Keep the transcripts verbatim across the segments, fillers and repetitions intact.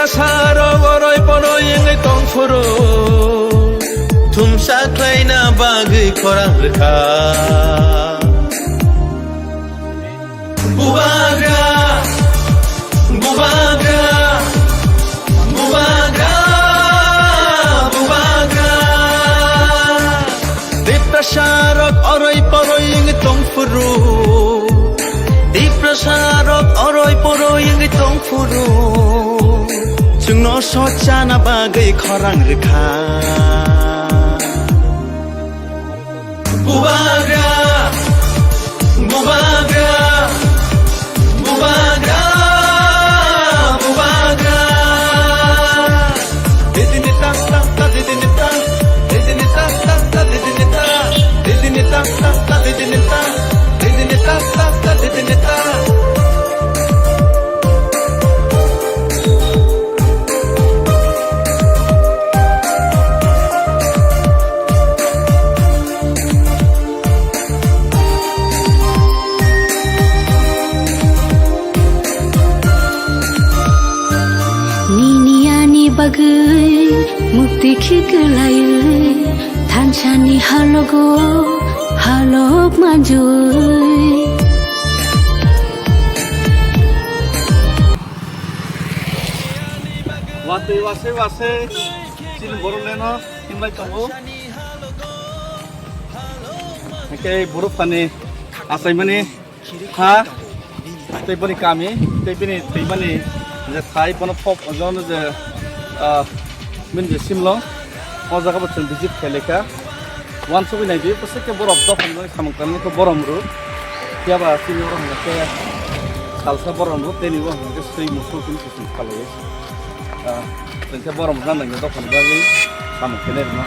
Sarok oroi poroi wngwi tongphuru, thumsa khlaina bagwi khorang rwkha. Bubagra, bubagra, bubagra, bubagra. Tiprasarok oroi poroi wngwi tongphuru. Tiprasarok oroi poroi wngwi tongphuru. Chwngno sochana bagwi khorang rwkha. Bubagra, bubagra, bubagra, bubagra. Didini ta ta ta, didini ta, didini ta ta ta, didini ta, didini ta ta ta, didini ta, didini ta ta ta, didini ta. Nini ani bagwi mukti khiklaiwi, thansani halogo halok manjui. Watwi wasai wasai chini Bodoland o hinlai tongo. Hake Boro phani achaimani ha, tei boni kami, tei bini twimani je thai, bono pok ojono je, ah, bini je simlo, o jaga bo chwng visit khailekha. Uansugwi naidi, bwswk khe borok dophani bagwi samung tangnai khe borom rw. Phiya ba chini oro hwnka khe salsa borom rw, tei ni bo hwnka khe swi musuk hwnwi se chwng khalaiwi. Ah, chwng khe borom rwna nangya dophani bagwi samung khainai rwno.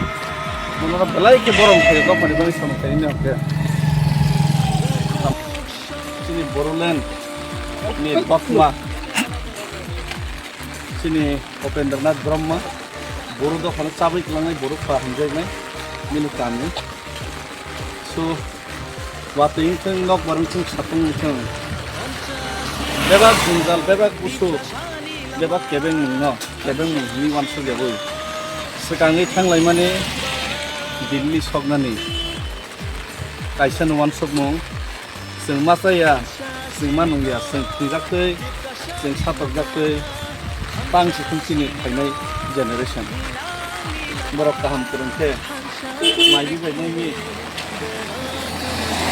Bono belai khe borom khe dophani bagwi samung khainai hwnkhe. Chini Bodoland ni Bokma, chini Upendranath Brahma, Boro dophano chabwi kwlangnai, Boro pha hwnjaknai, bini kami. So, watwi wngthung, nokbar wngthung, satung wngthung, bebak jwngjal, bebak usuk, bebak kebengmungno, kebengmung hwnwi uansuk yagwi swkangwi thanglaimani Delhi soknani kaisano uansukmung. Chwng ma chaya, chwng ma nungya, chwng thwijaktwi, chwng satokjaktwi, tang si thung chini phainai generation. Borok kaham kwrwng khe, mai bi bai nai mi,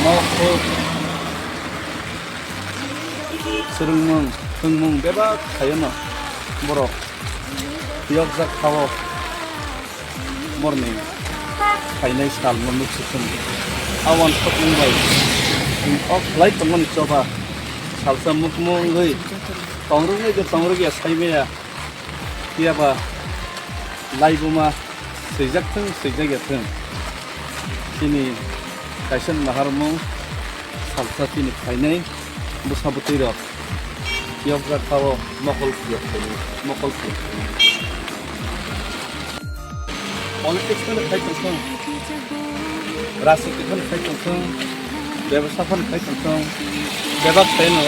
nok huk, swrwngmung, thwngmung bebak khaiyano borok yokjak kha-o. Borni phainai salno nuk si thung. A uansukmung bai chwng kok khlai tongmani choba salsa mukmung wngwi tongrwgwi de tongrwgya saimaya. Phiya ba laibuma swijak thung, swijak ya thung. Chini kaisa naharmung salsa chini phainai bwsa bwtwi rok. Yokjak kha-o mokol phiyok khainai, mokol phiyok khainai. Politics phano khai tongthung, rajniti phano khai tongthung, bebasa phano khai tongthung, bebak khaino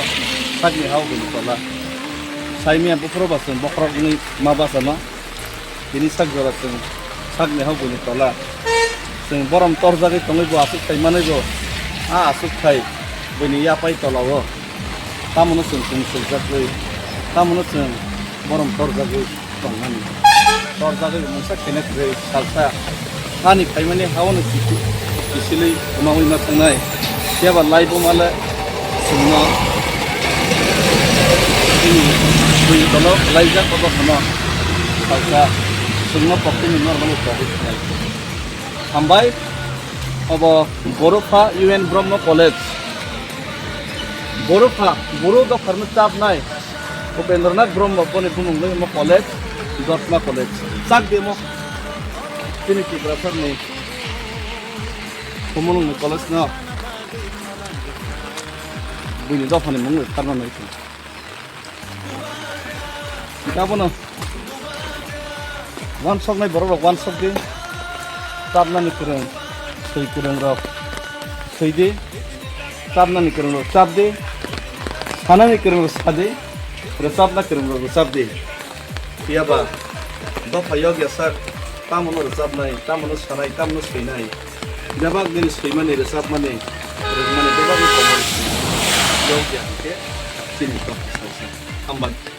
sakni ha-o buini tola. Saimaya buphuru ba chwng bokhorok wngwi ma bachama. Tini sak jora chwng sakni ha-o buini tola. Chwng borom torjagwi tongwi bo aswk khai manwi bo, a aswk khai buini yapai tola-o. Tamono chwng chwng swijagwi, tamono chwng borom torjagwi tongmani. Torjagwi mungsa khaina kwrwi salsa hani phaimani ha-ono kithi-, kisilwi kwmawi ma thangnai. Phiya ba laibuma le chwngno chini buini tola laijak o dophano salsa chwngno koktwini normal o kwrwi thangnai. Hambai, obo Borokha U N Brahma College. Borokha, Boro dopharno chapnai Upendranath Brahma boni bumung le omo college, Jotma College. Chak de mo. Chini Tiprasarni Khumulwngni college no buini dophani mung le tharna nai. Abono uansuknai borok rok uansuk di, chapnani kwrwng swi kwrwng rok swi di, chapnani kwrwng rok chap di, sanani kwrwng rok sa di, rwchapna kwrwng rok rwchap di. Phiya ba dopha yokya sak, tamono rwchapnai, tamono sanai, tamono swinai, bebak nini swimani, rwchapmani, rwngmani bebak ni komor yokya hwnkhe chini dopha salsa. Hambai.